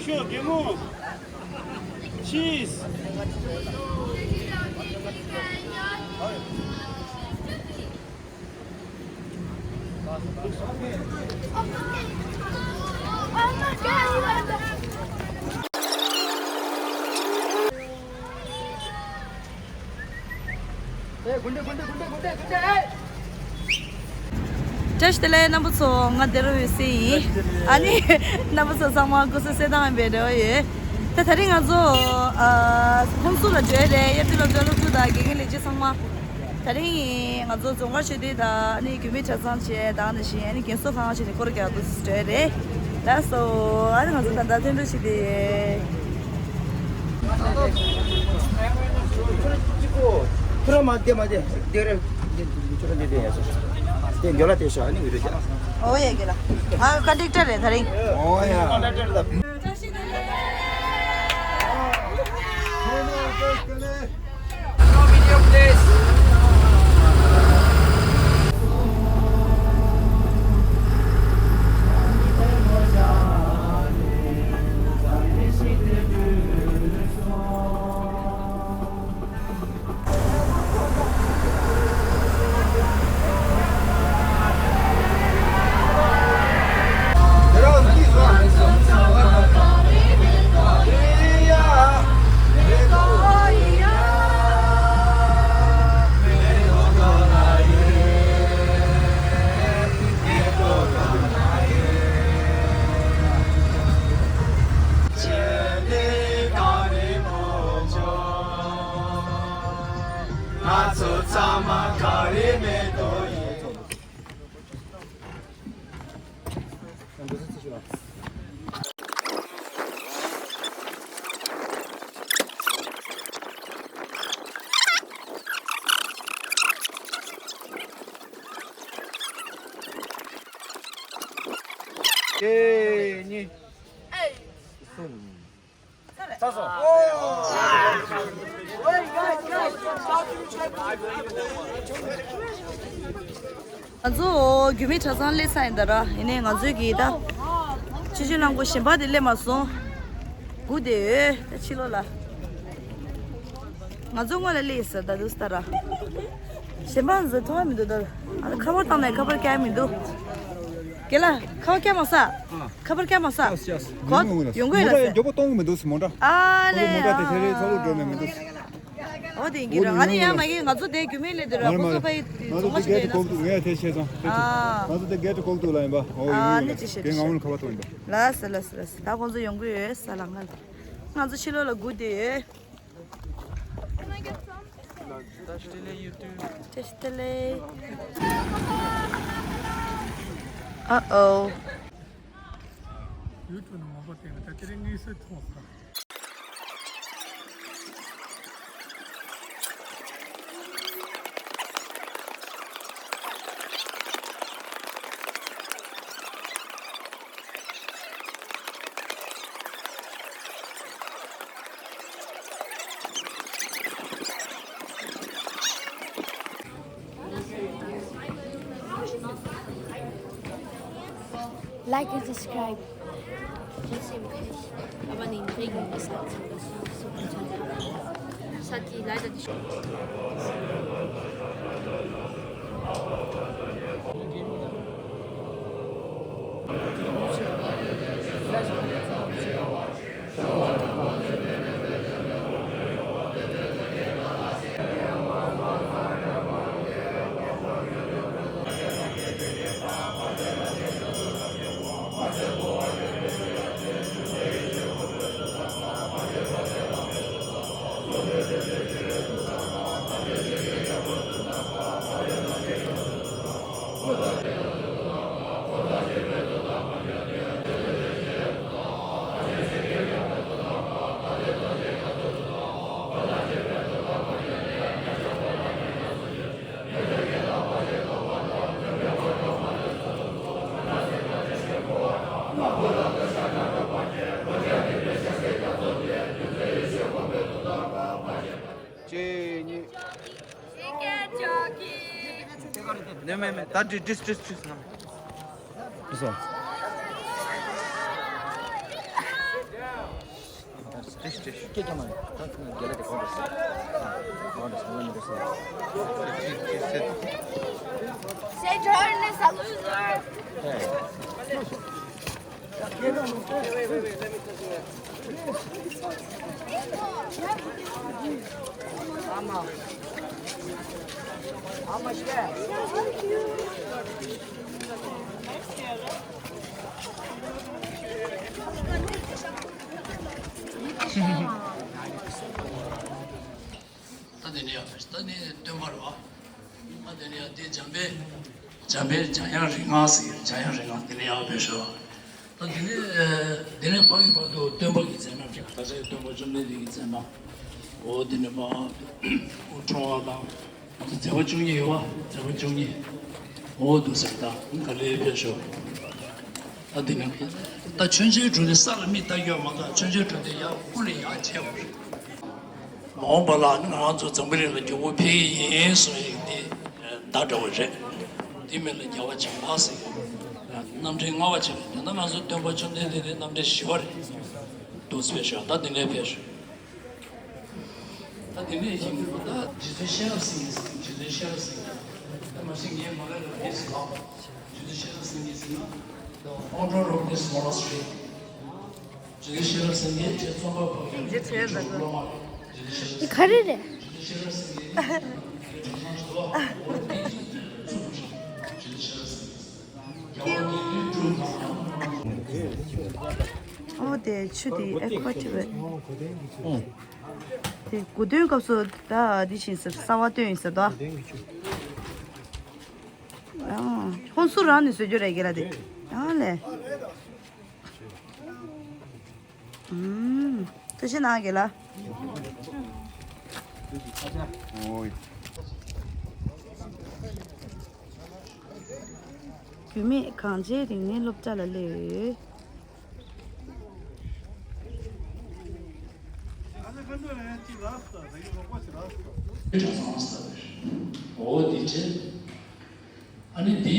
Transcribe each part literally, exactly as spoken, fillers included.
ཤོག་རྒན་མོ། ཆིས། བཀྲ་ཤིས་བདེ་ལེགས། རྣམ་པ་ཚོ། ང་བདེ་རོ་འོད་ཟེར་ཡིན། ཨ་ནི་རྣམ་པ་ཚོ་ཚང་མ་སྐུ་གཟུགས་གསལ་ཐང་ཡིན་པའི་རེ་བ་ཡོད། ད་དེ་རིང་ང་ཚོ་ཨ་ཧོན་སུར་ལ་འགྲོ་ཡ་རེད། དབྱར་དུས་སློབ་གྲྭ་སློབ་ཕྲུག་དང་དགེ་རྒན་ལས་བྱེད་ཚང་མ། དེ་རིང་ང་ཚོ་རྫོང་དཀར་ཆོས་སྡེ་དང་ཨ་ནི་རྒྱུད་སྨད་གྲྭ་ཚང་བྱས་དང་ནང་བཞིན་ཨ་ནི་རྒན་གསོ་ཁང་བྱས་ནས་སྐོར་རྒྱག་འདུག་ཟེར་རེད། ལགས་སོ། ཨ་ནི་ང་ཚོ་ད་ལྟ་ཐོན་འགྲོ་བྱེད་དེ། ཁྱོད་རང་མ་བསྡད་མ་བསྡད་བསྡད་རེད། འདི་འདི་ཁྱོད་རང་འདི་བསྡད་ཡ་ཟེར། དེ་འགྱོ་ལ་དེ་ཤོག་ཨ་ནི་འུ་ཚོ་ཅག་ཨོ་ཡ་གི་ལ། ང་ཀོན་ཌག་ཊར་རེད་དེ་རིང་། ཨོ་ཡ། ཀོན་ཌག་ཊར་ལ། ང་ཚོ་ཚང་མ་ག་རེ་མེད་དོ་ཡིན། གཅིག་གཉིས། གསུམ། ཚར་སོང་། ང་ཚོ་རྒྱུད་སྨད་གྲྭ་ཚང་སླེབས་ཚར་ཡིན་ད་ར། ཡིན་ནའི་ང་ཚོའི་གི་ད་ཆུ་ཆུ་རླངས་འཁོར་གཞན་པ་དེ་སླེབས་མ་སོང་། སྒུག་བསྡད་ཡོད་ད་ཕྱི་ལོགས་ལ། ང་ཚོ་སྔོན་ལ་སླེབས་ཡིན་ཟེར་ད་འདུག་ད་ར། གཞན་པ་ཚོ་མཐོང་ཡ་མི་འདུག་ད། ཨ་ཁ་པར་བཏང་ནས་ཁ་པར་བཀལ་མི་འདུག་རྒན་ལགས་ཁ་པར་བཀལ་མ་ས། ཁ་པར་བཀལ་མ་ས། ཡོང་གི་ཡོད་ལ་ཡོང་གི་ཡོད་ལ་ས། མགྱོགས་པོ་གཏོང་གི་མི་འདུག་མོ་ཊ། ཨ་ལེ། མོ་ཊ་དེ་ཚེ་རེ་ཚོགས་ལུགས་འགྲོ་མེད་མི་འདུག་འོ་དེ་ཡིན་གྱི་རེད། ཨ་ནི་ཡང་མ་གི་ང་ཚོ་དེ་རྒྱུད་སྨད་ལས་དེ་ར་ཁོང་ཚོ་ཕ་ཡི་ང་ཚོ་རྫོང་ཁ་དེ་ཞིག་གེ་ཊི་ཡིན་ན། གོག་ཏུ་ངས་དེ་བྱས་ཙང་། ཨ། ང་ཚོ་དེ་གེ་ཊི་གོག་ཏུ་ལ་ཡིན་པ། འོ་ཡོང་ཨ་ཡོང་ནི་ལ་ཅི་ཞིག་ཅི་ཞིག་དེ་ང་འོང་ཁ་པར་གཏོང་ཡིན་པ། ལ་ས་ལ་ས་ལ་ས། ད་ཁོང་ཚོ་ཡོང་གི་ཡོད་ས་ལ། ང་ང་ཚོ་ཕྱི་ལོགས་ལ་སྒུག་བསྡད་ཡོད། བཀྲ་ཤིས་བདེ་ལེགས། ཨ་ཨོ། ཡུ་ཊུབ་ནང་མང་པོ་བལྟས་ནས་ད་དེ་རིང་དངོས་སུ་མཐོང་སོང་། Like and subscribe. Seit die Leiter die གཅིག་གཉིས། མེད་མེད་མེད། ད་འདྲི་འདྲི་འདྲི་འདྲི་ན། ཨུ་སོ། སྐད་ཀྱང་མ་རེད། ད་རྒན་ལགས་དེ་གང་འདྲ་ཟེར། ཨ། གང་འདྲ་ཟེར། ང་མི་འདྲ་ཟེར། སེ་ཇོར་ནས་ས་ལུ་ཟོར། ཨེ། ད་དེ་ནས་ཡང་ད་ནི་སྟོན་པ་རེད་བ། ད་དེ་ནས་ཡང་དེ་འཇམ་དཔལ། འཇམ་དཔལ་འཇམ་དབྱངས་རིགས་ལྔ་ཟེར། འཇམ་དབྱངས་རིགས་ལྔ་དེ་ནས་ཡང་བོད་ཤོག་ད་དེ་ནས་དེ་ནས་ཕ་གི་བར་དུ་སྟོན་པ་གི་མཛད་རྣམ་ཅིག་ད་ཆ་སྟོན་པ་བཅོམ་ལྡན་འདས་ཀྱི་མཛད་རྣམ། འོ་དེ་ནས་མ་དབུ་ཁྲོ་བ་དང་། མཛད་པ་བཅུ་གཉིས་ཡོད་བ། མཛད་པ་བཅུ་གཉིས། འོ་འདུག་ཟེར། ད་ག་ལེ་ཕེབས་ཤོག་ད་དེ་ནས་ད་མཆོད་མཇལ་གྲུབ་ནས་ས་ལ་མི་ལྟ་རྒྱུ་མ་གཏོགས་མཆོད་མཇལ་གྲུབ་ནས་ཡར་ཁོ་ལས་ཡར་བྱས་པ་རེད། མ་འོངས་པ་ལ་ང་རང་ཚོ་འཛམ་བུ་གླིང་ལ་མགྱོགས་པོ་ཕེབས་ཀྱི་ཡིན་གསུངས་ཡིག་འདི་བརྡ་འདྲ་བོ་རེད། དེ་མིན་ལ་རྒྱལ་བ་བྱམས་པ་ཟེར། རྣམ་འདྲེན་ལྔ་པ་ཅིག་རེད། ད་ལྟ་ང་ཚོ་སྟོན་པ་བཅོམ་ལྡན་འདས་དེ་རྣམ་འདྲེན་བཞི་པ་རེད། འདུག་སེ་ཕེབས་ཤོག་ད་དེ་ནས་ཕེབས་ཤོག་ད་དེ་ནས་ཡིན་ད་རྗེ་བཙུན་ཤེས་རབ་སེང་གེ་ཟེར། རྗེ་བཙུན་ཤེས་རབ་སེང་གེ། ད་མ་གཞི་ངས་མ་ལས་ལ་ངས་ཟེར་བ། རྗེ་བཙུན་ཤེས་རབ་སེང་གེ་ཟེར་ན། The founder of this monastery. རྗེ་བཙུན་ཤེས་རབ་སེང་གེ་རྗེ་ཙོང་ཁ་པ་གི་རྗེ་བཙུན་ཤེས་རབ་སེང་གེ། ག་རེ་རེད། རྗེ་བཙུན་ཤེས་རབ་སེང་གེ་རྗེ་བཙུན་ཤེས་རབ་སེང་གེ། ཨོ་དེ་ཆུ་དེ་ཨེ་ཁོ་ཆུ་བས། དེ་གོ་སྟོན་སྐབས་སུ་ད་འདི་བྱིན་ཟེར། གསར་བ་བཏོན་ཡིན་ཟེར་ད། ཨ། ཧོན་སུར་རང་ནས་བཟོ་རྒྱུ་རེད་གི་ར་དེ། ཨ་ལས། ཨུམ། ཐུགས་རྗེ་གནང་གི་ལ། བུད་མེད་གངས་ཅན་རིག་གནས་སློབ་གྲྭ་ལ་སླེབས། འོ་དེ་བྱས། ཨ་ནི་འདི་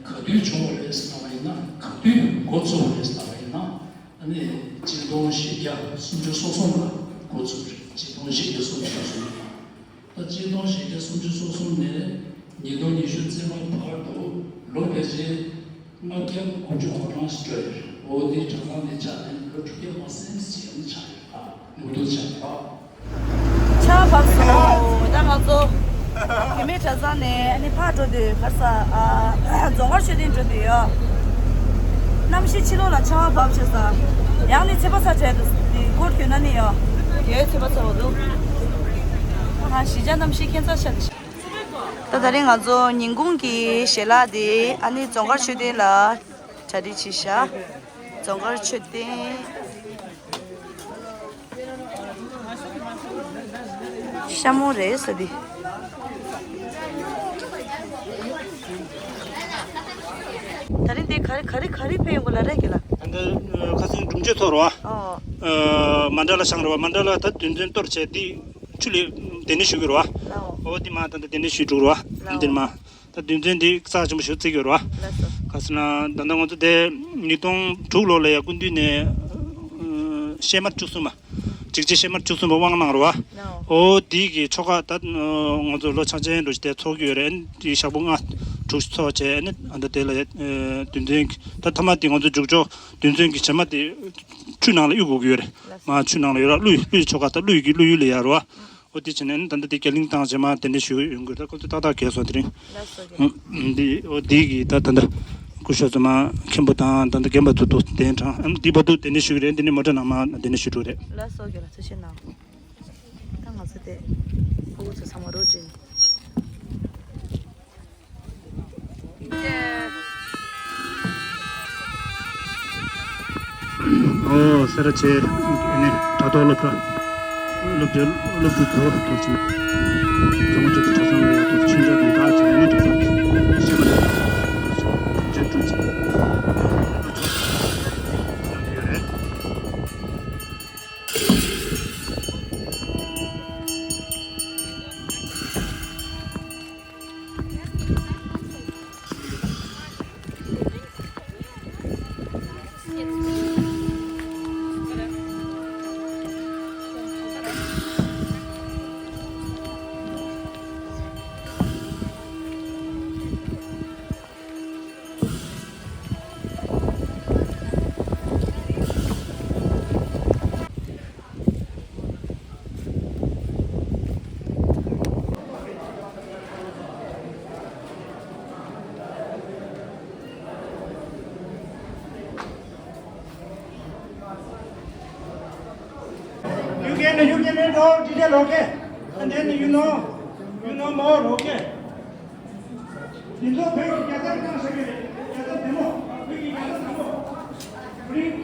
ག་དུས་བྱུང་བ་རེད་ཟེར་ལབ་པ་ཡིན་ན། ག་དུས་འགོ་བཙུགས་པ་རེད་ཟེར་ལབ་པ་ཡིན་ན། ཨ་ནི་གཅིག་སྟོང་བཞི་བརྒྱ་སུམ་ཅུ་སོ་གསུམ་ལ་འགོ་བཙུགས་རེད། གཅིག་སྟོང་བཞི་བརྒྱ་སུམ་ཅུ་སོ་གསུམ་ལ། ད་གཅིག་སྟོང་བཞི་བརྒྱ་སུམ་ཅུ་སོ་གསུམ་ནས་ཉིས་སྟོང་ཉི་ཤུ་རྩིས་མ་བར་དུ་ལོ་ཕལ་ཆེར་ལྔ་བརྒྱ་དགུ་བཅུ་གོ་གྲངས་ཤིག་འགྲོ་ཡོད་རེད། འོ་དེའི་གྲངས་ཐང་དེ་ཆ་ནས་ལོ་དྲུག་བརྒྱ་མ་ཟིན་ཅིག་ཡང་ཆགས་ཡོད་ཨ། མུ་མཐུད་ཆགས་ཡོད་ཨ། ཆར་བབས་སོང་། ད་ང་ཚོ་བུད་མེད་གྲྭ་ཚང་ནས་ཨ་ནི་ཕར་འགྲོ་དུས་ག་རེ་ཟ། ཨ། རྫོང་དཀར་མཆོད་རྟེན་འགྲོ་དུས་ཡོད། གནམ་གཤིས་ཕྱི་ལོགས་ལ་ཆར་པ་བབས་བྱས་ཙང་། ཡང་ནས་ཚོད་པ་ཚ་བྱས་འདུག་འདི་སྐོར་གྱོན་ན་ནི་ཡོད། ཡོད་ཚོད་པ་ཚ་བ་འདུག་ད་གང་གཞིས་ཆགས་གནམ་གཤིས་ཁྱད་མཚར་ཤ་སྟག་ད་ད་རིང་ང་ཚོ་ཉིན་གུང་གི་ཞལ་ལག་དེ་ཨ་ནི་རྫོང་དཀར་མཆོད་རྟེན་ལ་གྲ་སྒྲིག་བྱས་ཤག་རྫོང་དཀར་མཆོད་རྟེན། ཤ་མོ་རེད་ཟེར་འདི། ད་རིང་འདི་ག་རེ་ག་རེ་ག་རེ་ཕེབས་ཡོང་གི་ལ་རེད་ཀྱི་ལ། ད་ལྟ་ཁ་སང་སྒྲུབ་མཆོད་ཚོགས་རེད་བ། ཨོ། མཎྜལ་བཞེངས་རེད་བ། མཎྜལ་ད་དོན་ཚན་གཏོར་བྱས་འདི་ཆུ་ལས་གདན་འདྲེན་ཞུ་གི་རེད་བ། ཨོ། འོ་འདི་མ་ད་ལྟ་གདན་འདྲེན་ཞུས་འགྲོ་གི་རེད་བ། ཨོ། འདིར་མ། ད་དོན་ཚན་འདི་རྩ་ཆེན་པོ་ཞིག་བརྩི་གི་ཡོད་རེད་བ། ལགས་སོ། ག་ཟེར་ན་ད་ལྟ་ང་ཚོ་དེ་ཉིས་སྟོང་དྲུག་ལོ་ལ་ཡ་སྐུ་མདུན་ནས་ཨ་ཤེས་མར་བཅུ་གསུམ་པ། འཇིགས་བྱེད་ཤེས་མར་བཅུ་གསུམ་པ་དབང་གནང་རེད་བ། ལགས་སོ། འོ་དེ་གི་ཆོ་ག་ད་ང་ཚོ་ལོ་ཆ་ཅན་འགྲོ་ཞིག་དེ་ཚོགས་ཀྱི་ཡོད་རེད། དེ་ཞག་པོ་ལྔ་དྲུག་ཅིག་ཚོགས་བྱས་ནས་ཨ་ད་དེ་ལ་ཡ་དོན་ཚན་གྱི་ད་ཐ་མ་དེ་ང་ཚོ་མཇུག་ཆོག་དོན་ཚན་གྱི་རྗེས་མ་དེ་ཆུ་ནང་ལ་གཡུག་དགོས་ཀྱི་ཡོད་རེད། ལགས་སོ། མར་ཆུ་ནང་ལ་ཡོད་ར། ཀླུ་ཀླུ་ཡི་ཆོ་ག་ད་ཀླུ་ཡི་ཀླུ་ཡུལ་ལ་ཡ་རེད་བ། འོ་དེ་བྱས་ནས་ད་ལྟ་དེ་རྒྱ་གླིང་བཏང་རྗེས་མ་གདན་འདྲེན་ཞུ་ཡོང་དགོས། ད་ཁོ་ཚོ་ཏག་ཏག་གས་སོང་དེ་རིང་། ལགས་སོ་རྒན། འདི་འོ་དེ་གི་ད་ད་ལྟ་སྐུ་ཞབས་ཚང་མ་མཁན་པོ་དང་ད་ལྟ་རྒན་པ་ཚོ་འདུག་གདན་དྲངས། འདི་བར་དུ་གདན་འདྲེན་ཞུ་གི་རེད། འདི་ནས་མོ་ཊ་ནང་མར་གདན་འདྲེན་ཞུ་འགྲོ་གི་རེད། ལགས་སོ་རྒན་ལགས་ཐུགས་རྗེ་གནང་། ད་ང་ཚོ་དེ་ཕྲུ་གུ་ཚོ་ཚང་མ་རོགས་བྱས་ནས། ཨོ་སེ་ར་བྱེས་ཨ་ནི་དྲ་ཐོག་སློབ་གྲྭ་སློབ་གྲྭ་སློབ་ཕྲུག་ཚོ་ཐུགས་རྗེ་ཆེ། ཚང་མ་ཁྱོད་ཚོ་གྲྭ་ཚང་ལ་ཡག་ཐུགས་ཆུང་ཆ་དང་དག་བྱས་ནས་གྲྭ་ཚང་གི་ཤེས་པ་དང་ཐུགས་རྗེ་ཆེ། You can read all detail, okay? And then you know, you know more, okay? འདི་ཚོ་བོད་ཀྱི་རྒྱལ་དར་བཏང་ཤག་གི་རེད། རྒྱལ་དར་བདེ་མོ། བོད་ཀྱི་རྒྱལ་དར་བཟང་པོ། Bring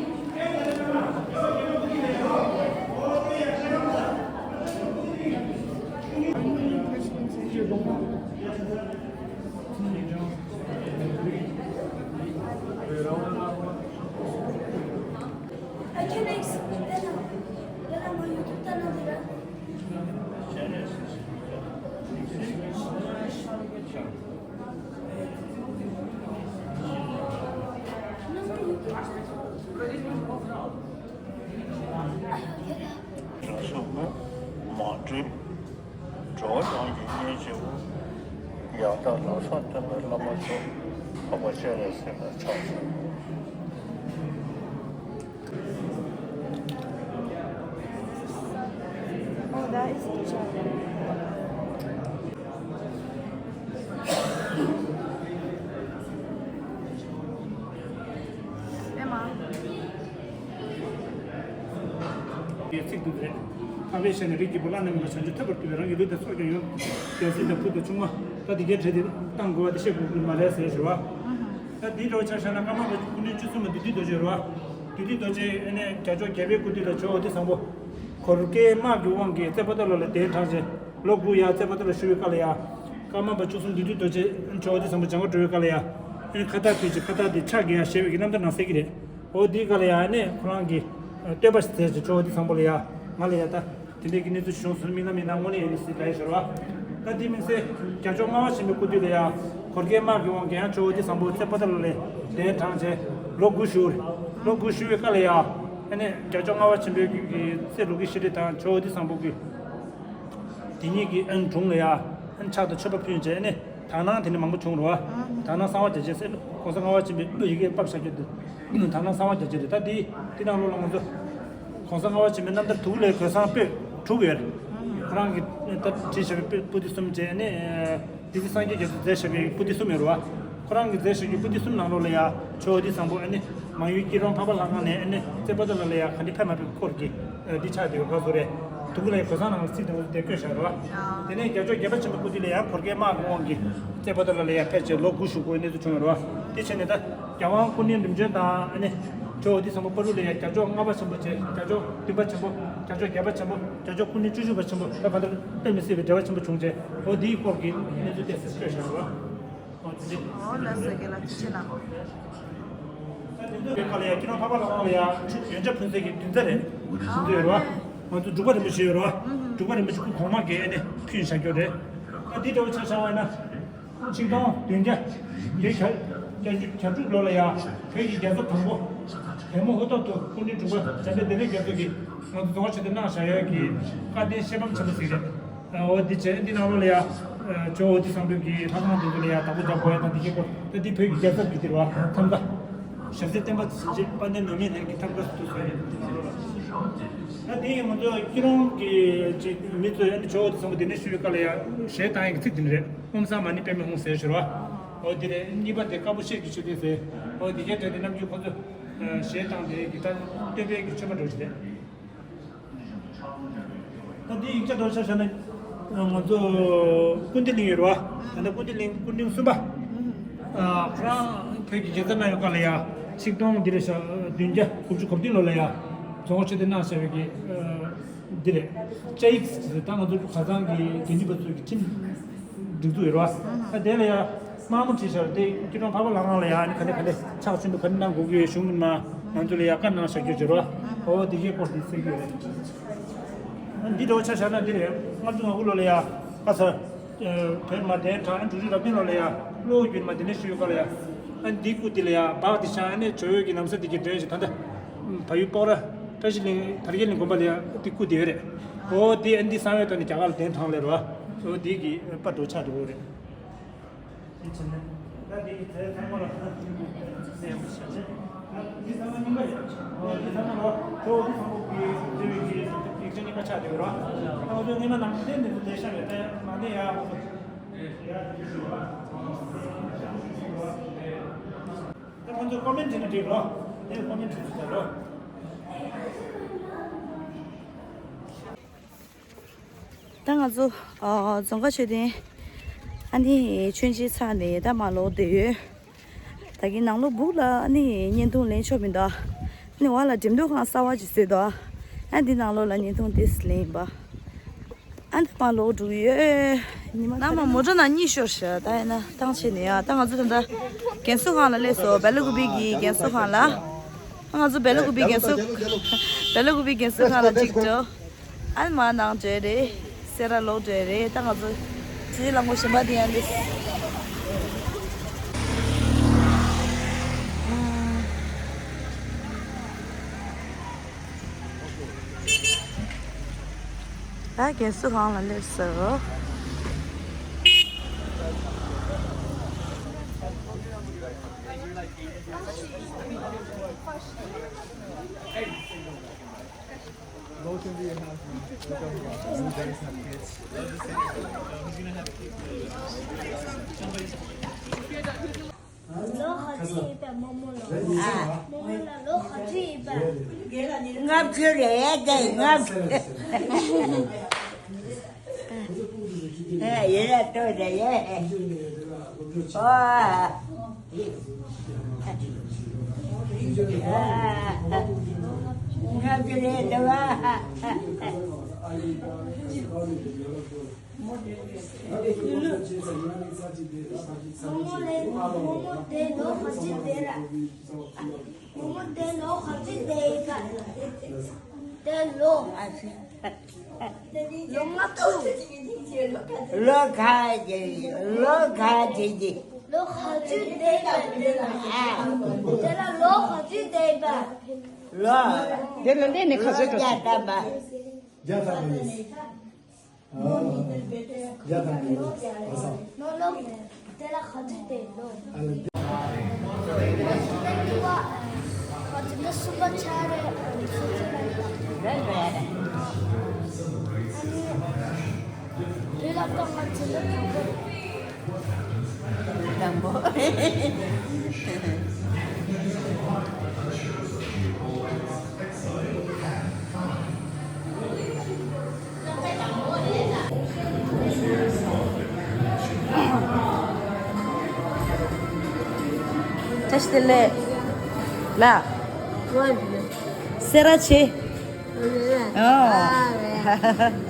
everyone. I can explain that. Then I'm on YouTube channel. རང་སོགས་མ་གྲོལ། འགྲོ་བ་རང་གི་གཉེན་བྱེད་པོ། ཡང་དག་ལམ་བཟང་སྟོན་པའི་བླ་མ་མཆོག། འཕགས་པ་སྤྱན་རས་གཟིགས་ལ་ཕྱག་འཚལ། Oh, that is the chapter. ཚིག་འདི་རེད། འཕགས་པའི་ཞལ་ནས། རིགས་ཀྱི་བུ་བླ་ན་མེད་པ་བྱང་ཆུབ་ཐོབ་པར་འདོད་པས། རང་གི་ལུས་དང་སྲོག་ཀྱང་ཡོངས་སུ་སྦྱིན་པ་དང་། ཕུད་དང་ཆུང་མ། ད་འདི་གའི་གྲས་དེ་བཏང་དགོས་པ་དེ་བཤད་དགོས་ཀྱི་མ་རེད་ཟེར་ཞུ་བ། ད་འདི་འདྲ་བོ་ཆ་བཞག་ན། ཀརྨ་པ་སྐུ་ཕྲེང་བཅུ་གསུམ་པ་བདུད་འདུལ་རྡོ་རྗེ་རེད་བ། བདུད་འདུལ་རྡོ་རྗེ་ཨ་ནི་རྒྱལ་མཆོག་རྒྱལ་བའི་སྐུ་དུས་ལ་ཇོ་བོ་དྷི་བཟང་པོ། གོར་ཀའི་དམག་གི་དབང་གིས་རྩེ་པོ་ཏ་ལ་ལ་གདན་དྲངས་རྗེས་ལོ་དགུ་ཡར་རྩེ་པོ་ཏ་ལ་བཞུགས་པའི་སྐབས་ལ་ཡ། ཀརྨ་པ་བཅུ་གསུམ་བདུད་འདུལ་རྡོ་རྗེ་ཇོ་བོ་དྷི་བཟང་པོ་འཇམ་མགོན་སྤྲུལ་པའི་སྐབས་ལ་ཡ། ཨ་ནི་ཁ་བཏགས་ཕུལ་རྗེས་ཁ་བཏགས་དེ་ཕྱག་གི་ཡ་བཞེས་པའི་གི་རྣམ་ཐར་ནང་གསལ་གྱི་རེད། འོ་དེའི་སྐབས་ལ་ཡ་ཨ་ནི་ཁོ་རང་གིས་བསྟོད་པ་ཞིག་མཛད་རྗེས་ཇོ་བོ་དྷི་བཟང་པོ་ལ་ཡ། ང་ལ་ཡ་ད། དེ་འདྲའི་གི་གནས་ཚུལ་བྱུང་སོང་། རྨི་ལམ་ཡིན་ན་དངོས་གནས་ཡིན་ཟེར་ལབ་ཡ་ཞོར་བ། ད་དེ་མིན་ཚེ་རྒྱལ་མཆོག་ལྔ་པ་ཆེན་པོའི་སྐུ་དུས་ལ་ཡ། གོར་ཀའི་དམག་གི་དབང་གིས་ཡང་ཇོ་བོ་དྷི་བཟང་པོ་རྩེ་པོ་ཏ་ལ་ལ་གདན་དྲངས་རྗེས་ལོ་དགུ་བཞུགས། ལོ་དགུ་བཞུགས་པའི་སྐབས་ལ་ཡ། ཨ་ནི་རྒྱལ་མཆོག་ལྔ་པ་ཆེན་པོའི་གི་རྩེ་ལུ་གུ་ཤྲི་ཌི་དང་ཇོ་བོ་དྷི་བཟང་པོ་གི་དེ་གཉིས་ཀྱི་ཨ་ནི་དྲུང་ལ་ཡ། ཨ་ནི་ཕྱག་དང་མཆོད་པ་ཕུལ་རྗེས་ཨ་ནི་དག་སྣང་དེ་ནི་མང་པོ་བྱུང་རེད་བ། དག་སྣང་གསང་བ་རྒྱ་ཆེན་ཟེར། གོང་ས་ལྔ་པ་ཆེན་པོའི་བློ་ཡི་གེ་ཕབ་བཞག་རྒྱུ་དེ། དག་སྣང་གསང་བ་རྒྱ་ཆེན་རེད། ད་དེ་དེ་ནང་ལོགས་ལ་ང་ཚོ་གོང་ས་ལྔ་པ་ཆེན་པོའི་རྣམ་ཐར་དུག་ལའི་གོས་བཟང་པོད་དྲུག་ཡོད་རེད། ཁོ་རང་གིས་ད་བྲིས་བཞག་པའི་པོ་ཏི་གསུམ་བཅས་ནི། བདུད་རྩི་སངས་རྒྱས་རྒྱ་མཚོས་མཛད་བཞག་པའི་པོ་ཏི་གསུམ་ཡོད་རེད་བ། ཁོ་རང་གིས་མཛད་བཞག་པའི་པོ་ཏི་གསུམ་ནང་ལོགས་ལ་ཡ། ཇོ་བོ་དྷི་བཟང་པོ་ཨ་ནི་མང་ཡུལ་སྐྱིད་གྲོང་འཕགས་པ་ལྷ་ཁང་ནས་ཨ་ནི་རྩེ་པོ་ཏ་ལ་ལ་ཡ་ག་འདྲ་ཕེབས་མ་ཕེབས་སྐོར་གྱི་འདི་ཆགས་བསྡད་ཡོད་ག་བཟོ་རེད། དུག་ལའི་གོས་བཟང་ནང་ལ་ཚིག་དང་དེ་བཀོད་བཞག་རེད་བ། དེ་ནས་རྒྱལ་མཆོག་བརྒྱད་པ་ཆེན་པོའི་སྐུ་དུས་ལ་ཡ་གོར་ཀའི་དམག་གི་དབང་གིས་རྩེ་པོ་ཏ་ལ་ལ་ཡ་ཕེབས་བྱས་ལོ་དགུ་བཞུགས་དགོས་གནས་ཚུལ་བྱུང་ཡོད་རེད་བ། དེ་བྱས་ནས་ད་རྒྱལ་དབང་སྐུ་བརྙན་རིམ་བྱོན་དང་ཨ་ནི་ཇོ་བོ་དྷི་བཟང་པོ་བར་དུ་ལ་ཡ་རྒྱལ་མཆོག་ལྔ་པ་ཆེན་པོ་བྱས། རྒྱལ་མཆོག་བདུན་པ་ཆེན་པོ། རྒྱལ་མཆོག་བརྒྱད་པ་ཆེན་པོ། རྒྱལ་མཆོག་སྐུ་ཕྲེང་བཅུ་བཞི་པ་ཆེན་པོ། ད་ག་འདྲ་དཔེ་མི་སྲིད་པའི་འབྲེལ་བ་ཆེན་པོ་བྱུང་རྗེས་འོ་དེའི་སྐོར་གྱི་གནས་ཚུལ་ཏོག་ཙམ་བཀོད་བཞག་ཡོད་རེད་བ། འོ་དེ་འདྲ། འོ་ལགས་སོ། རྒན་ལགས་ཐུགས་རྗེ་གནང་། ད་དེ་ཚོ་བའི་སྐབས་ལ་ཡ་སྐྱིད་གྲོང་འཕགས་པ་ལྷ་ཁང་ལ་ཡ་ཆུ་ཡོན་ཆབ་ཕུལ་སའི་གི་འདུན་ས་རེད། འདུན་ས་ཡོད་རེད་བ། ང་ཚོ་འབྲུག་པ་རིན་པོ་ཆེ་ཡོད་རེད་བ། འབྲུག་པ་རིན་པོ་ཆེ་སྐུ་གོང་མ་གིས་ཨ་ནི་ཕུལ་བཞག་རྒྱུ་རེད། ད་འདི་འདྲ་བོ་ཆ་བཞག་པ་ཡིན་ན། ཆིག་སྟོང་བདུན་བརྒྱ་བརྒྱད་ཅུ་གྱ་གྱ་གྱ་དྲུག་ལོ་ལ་ཡ་བོད་ཀྱི་རྒྱལ་ཚབ་དང་པོ་བལ་མོ་ཧོ་ཏོ་ཏུ་སྐུ་ཕྲེང་དྲུག་པ་འཇམ་དཔལ་བདེ་ལེགས་རྒྱ་མཚོ་གིས་ང་ཚོ་རྫོང་ཁ་ཆོས་སྡེ་གནང་བཞག་ཡོད་ཀྱི་བཀའ་བསྟན་བཤད་པ་ཆེན་པོ་ཟེར་གྱི་རེད། འོ་འདི་བྱས་འདི་ནང་ལོགས་ལ་ཡ། ཇོ་བོ་དྷི་བཟང་པོའི་གི་ལྷ་ཁང་དེ་ཚོ་ལ་ཡ་བདག་པོ་རྒྱག་དགོས་ཡ་དང་དེ་གའི་སྐོར་ད་འདི་བོད་ཀྱི་རྒྱལ་ཚབ་ཀྱི་འདིར་བ་ཐམ་ག་ཞབས་སྲས་བསྟན་པ་ཆེན་པོ་དཔལ་ལྡན་ནོར་མིང་ལྷན་གྱི་ཐབས་མཁས་སུ་བསྟོད་གསོལ་ཡོད་འདི་ནང་ལོགས་ལ། ད་དེ་ཡིས་ང་ཚོ་སྐྱིད་གྲོང་གི་ཅིག་མི་ཚོས་ཨ་ནི་ཇོ་བོ་དྷི་བཟང་པོ་འདི་ནས་ཞུ་བའི་སྐབས་ལ་ཡ་གཞས་བཏང་ཡག་གི་ཚིག་འདི་འདྲ་རེད། ཨོཾ་ས་མ་ཎི་པདྨེ་ཧཱུྃ་ཟེར་ཞུ་ར་བ། འོ་འདི་རེད། གཉིས་པ་དེ་དཀར་པོ་ཤེལ་གྱི་མཆོད་རྟེན་ཟེར། འོ་འདི་གའི་གྲས་དེ་ནམ་རྒྱུན་ཁོ་ཚོ་གཞས་བཏང་དེ་གི་ད་སྟོན་པའི་གི་མཆོད་པ་འདྲ་བོ་ཞིག་རེད། ད་འདི་ཡིག་ཆ་འདྲ་ཆ་བཞག་ན་ང་ཚོ་ཀུན་བདེ་གླིང་ཡོད་རེད་བ། ད་ལྟ་ཀུན་བདེ་གླིང་སྐུ་ཕྲེང་གསུམ་པ། ཨ་ཁོ་རང་བོད་ཀྱི་རྒྱལ་ས་གནང་ཡོད་སྐབས་ལ་ཡ་ཆིག་སྟོང་འདི་རེད་ཤག་བདུན་བརྒྱ་དགུ་བཅུ་གོ་བདུན་ལོ་ལ་ཡ་རྫོང་ཁ་ཆོས་སྡེ་གནང་བཞག་པའི་གི་འདི་རེད། བཅའ་ཡིག་ཟེར་ད་ང་ཚོ་ཁ་སང་གི་དོན་གཅོད་པ་ཚོ་གི་ཁྲིམས་སྒྲིག་འཛུགས་ཡོད་རེད་བ། ད་དེ་ལ་ཡ་དམར་མོ་བྲིས་ཤར་དེ་སྐྱིད་གྲོང་འཕགས་པ་ལྷ་ཁང་ལ་ཡ་ཨ་ནི་ག་ནས་ག་ནས་ཕྱག་ཆེན་པོ་ག་ནས་གནང་དགོས་ཀྱི་ཡོད་གཞུང་མིན་མ་ང་ཚོ་ལ་ཡ་བཀའ་གནང་བཞག་རྒྱུ་བྱེད་རོགས། འོ་དེ་གའི་སྐོར་དེ་གསལ་གྱི་ཡོད་རེད། འདི་འདྲ་བོ་ཆ་བཞག་ན་འདི་རེད། ལྔ་བཅུ་ང་དགུ་ལོ་ལ་ཡ་ཁ་ས་བོད་མ་དན་གྲགས་འབྲུག་རི་རབ་བརྟན་ལོ་ལ་ཡ་གློ་བོ་རྒྱུད་མ་དེ་ནས་ཞུ་ཡོད་སྐབས་ལ་ཡ་ཨ་འདི་སྐུ་དེ་ལ་ཡ་འབག་དེ་ཤང་ཨ་ནི་ཇོ་བོ་གི་ལམ་ས་དེ་གའི་མགྲོན་ཞིག་ད་ལྟ་བལ་ཡུལ་སྤོག་ར་བཀྲ་ཤིས་གླིང་དར་རྒྱས་གླིང་དགོན་པ་ལ་ཡ་དེ་སྐུ་དེ་ཡོད་རེད། འོ་དེ་ཨ་འདི་གསང་བའི་ཐོག་ནས་རྒྱ་གར་ལ་གདན་དྲངས་ལེ་རོ། འོ་དེ་གི་པ་འགྲོ་ཆགས་འགྲོ་གི་རེད། དེ་བྱས་ནས་ད་དེ་གི་དེ་ཚང་མ་ལ་གསན་ཡག་པོ་བྱས་ནས་ད་འདི་ཚང་མ་རྙིང་པ་རེད། འོ་འདི་ཚང་མ་ལ་ཇོ་བོ་དྷི་བཟང་པོ་གི་འབྲེལ་བའི་གི་ཡིག་ཆ་རྙིང་པ་ཆགས་བསྡད་ཡོད་རེད། ད་ང་ཚོ་སྔོན་མ་ནང་བསྟན་འདི་ཚོ་ལས་ཤ་རེད་དེ་ནང་བསྟན་ཡག་པོ་ཡག་ད་ཁོང་ཚོས་ཀོ་མེན་བྲིས་ན་འགྲིག་རོ། དེ་ཀོ་མེན་བྲིས་ཚུལ་ད་རོ། ད་ང་ཚོ་ཨ་རྫོང་དཀར་མཆོད་རྟེན་ཨ་ནི་མཆོད་མཇལ་ཚར་ནས་ད་མར་ལོག་བསྡད་ཡོད། ད་གིན་ནང་ལོགས་སྦུག་ལ་ཨ་ནི་བརྙན་ཐུང་ལེན་ཆོག་མི་འདུག་ཨ་ནི་འོག་ལ་འགྲེམས་སྟོན་ཁང་གསར་པ་ཅིག་བཟོས་འདུག་ཨ་འདི་ནང་ལོགས་ལ་བརྙན་ཐུང་ཏོག་ཙམ་ལེན་ཡིན་པ། ཨ་ནི་མར་ལོག་འགྲོ་གི་ཡོད། ཉི་མ་ནང་མ་མོ་ཊ་ནང་གཉིད་ཤོར་ཤག་ད་ཡིན་ན་ཐང་ཆད་ནས་ཡ། ད་ང་ཚོ་ད་ལྟ་རྒན་གསོ་ཁང་ལ་སླེབས་སོང་། སྦེ་ལ་ཀུ་པི་གི་རྒན་གསོ་ཁང་ལ། ང་ཚོ་སྦེ་ལ་ཀུ་པི་རྒན་གསོ། སྦེ་ལ་ཀུ་པི་རྒན་གསོ་ཁང་ལ་གཅིག་འགྲོ། ཨ་ནི་མར་ནང་འགྲོ་རེད། སེ་ར་ལོག་འགྲོ་རེད། ད་ང་ཚོ་ཕྱི་རྒྱལ་ལ་ངོ་ཤེས་པ་དེ་ཡང་འདི། ད་རྒན་གསོ་ཁང་ལ་སླེབས་སོང་། Both of you have, you guys have kids. Who's gonna have a kid? Somebody's ལོ་ག་ཚོད་ཡིན་པས་རྨོ་མོ་ལ། རྨོ་མོ་ལ་ལོ་ག་ཚོད་ཡིན་པས། ལྔ་བཅུ་རེད་དེ། ལྔ་བཅུ། ཨེ་ཡིན་ལ་ལྟོས་དེ་ཡེ། ཨོ། ལྔ་བཅུ་རེད་འདུག་ཨ། རྨོ་མོ་ལ་རྨོ་མོ་དེ་ལོ་ག་ཚོད་བསྡད་ར། རྨོ་མོ་དེ་ལོ་ག་ཚོད་བསྡད་ཡིན་པ། དེ་ལོ། ལོ་ལྔ་བཅུ། ལོ་ག་ལོ་ག་ཅིག་གི། ལོ་ག་ཚོད་བསྡད་ཡིན་པ། དེ་ལ་ལོ་ག་ཚོད་བསྡད་ཡིན་པ། ལོ། དེ་ལ་འདས་ནས་ག་ཚོད་འགྲོ་སོང་། བརྒྱ་ཐམ་པ། བརྒྱ་ཐམ་པ་ཡིན། དང་པོ། བཀྲ་ཤིས་བདེ་ལེགས། ལ། སེ་ར་ཆེ། ཨ། ཨ།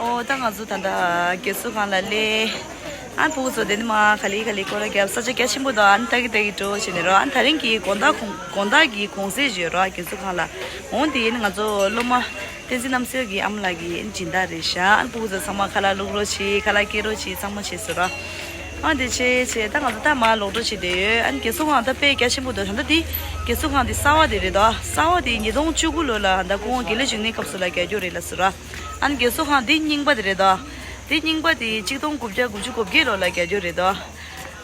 ཨོ། ད་ང་ཚོ་ད་ལྟ་རྒན་གསོ་ཁང་ལ་སླེབས། ཨ་ཕྲུ་གུ་ཚོ་དེ་ནི་མ་ག་ལེ་ག་ལེ་སྐོར་ར་རྒྱབ། ས་ཆ་རྒྱ་ཆེན་པོ་འདུག་ཨ་ནི་ལྟ་གི་ལྟ་གི་འགྲོ་བྱས་ནས་རོ། ཨ་ནི་ད་རིང་གི་དགོང་དག་གུང་དགོང་དག་གི་གུང་སེང་བརྗོད་རོ། རྒན་གསོ་ཁང་ལ་འོང་དེ་ནི་ང་ཚོ་སློབ་མ་བསྟན་འཛིན་རྣམ་གསལ་གྱི་ཨ་མ་ལགས་ཀྱི་སྦྱིན་བདག་རེད་ཤག་ཨ་ནི་ཕྲུ་གུ་ཚོ་ཚང་མ་ཁ་ལག་བླུག་རོགས་བྱེད། ཁ་ལག་སྐྱེལ་རོགས་བྱེད། ཚང་མ་བྱས་སོང་རོ། ཨ་དེ་བྱས་བྱས་ད་ང་ཚོ་ད་མར་ལོག་འགྲོ་བྱེད་བསྡད་ཡོད། ཨ་ནི་རྒན་གསོ་ཁང་ད་དཔེ་རྒྱ་ཆེན་པོ་འདུག་ད་ལྟ་དེ་རྒན་གསོ་ཁང་དེ་གསར་པ་དེ་རེད་དོ། གསར་པ་དེ་ཉིས་སྟོང་བཅུ་དགུ་ལོ་ལ་ད་སྐུ་ངོ་དགེ་ལེགས་འབྱུང་གནས་སྐབས་སུ་ལ་རྒྱག་རྒྱུ་རེད་ལབ་སོང་ར། ཨ་ནི་རྒན་གསོ་ཁང་འདི་རྙིང་པ་དེ་རེད་དོ། འདི་རྙིང་པ་དེ་ཆིག་སྟོང་དགུ་བརྒྱ་དགུ་བཅུ་གོ་བརྒྱད་ལོ་ལ་རྒྱག་རྒྱུ་རེད་དོ།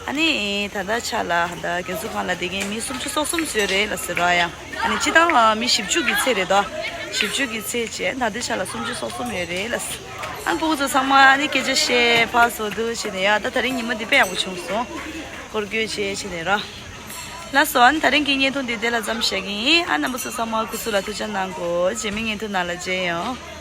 ཨ་ནི་ད་ལྟ་ཆ་ལ་ད་རྒན་གསོ་ཁང་ལ་བསྡད་མཁན་མི་སུམ་ཅུ་སོ་གསུམ་ཙམ་རེད་ལབ་ཟེར་རོ་ཡ། ཨ་ནི་སྤྱི་བཏང་ལ་མི་བཞི་བཅུ་གི་ཚད་རེད་དོ། བཞི་བཅུ་གི་ཚད་བྱས་ད་ལྟའི་ཆ་ལ་སུམ་ཅུ་སོ་གསུམ་ཡོད་རེད་ལབ། ཨ་ནི་ཕྲུ་གུ་ཚོ་ཚང་མ་ཨ་ནི་སྐད་ཆ་བཤད་ཕར་ཚུར་འདུག་བྱས་ནས་ཡ། ད་ད་རིང་ཉི་མ་འདི་དཔེ་ཡག་པོ་བྱུང་སོང་། འཁོར་སྐྱོད་བྱས་བྱས་ནས་ར། ལགས་སོ། ཨ་ནི་དེ་རིང་གི་བརྙན་ཐུང་འདི་དེ་ལ་མཚམས་བཞག་གི་ཡིན། ཨ་རྣམ་པ་ཚོ་ཚང་མ་སྐུ་གཟུགས་ལ་ཐུགས་ཅག་གནང་གོ། རྗེས་མའི་བརྙན་ཐུང་ནང་ལ་མཇལ་ཡོང་།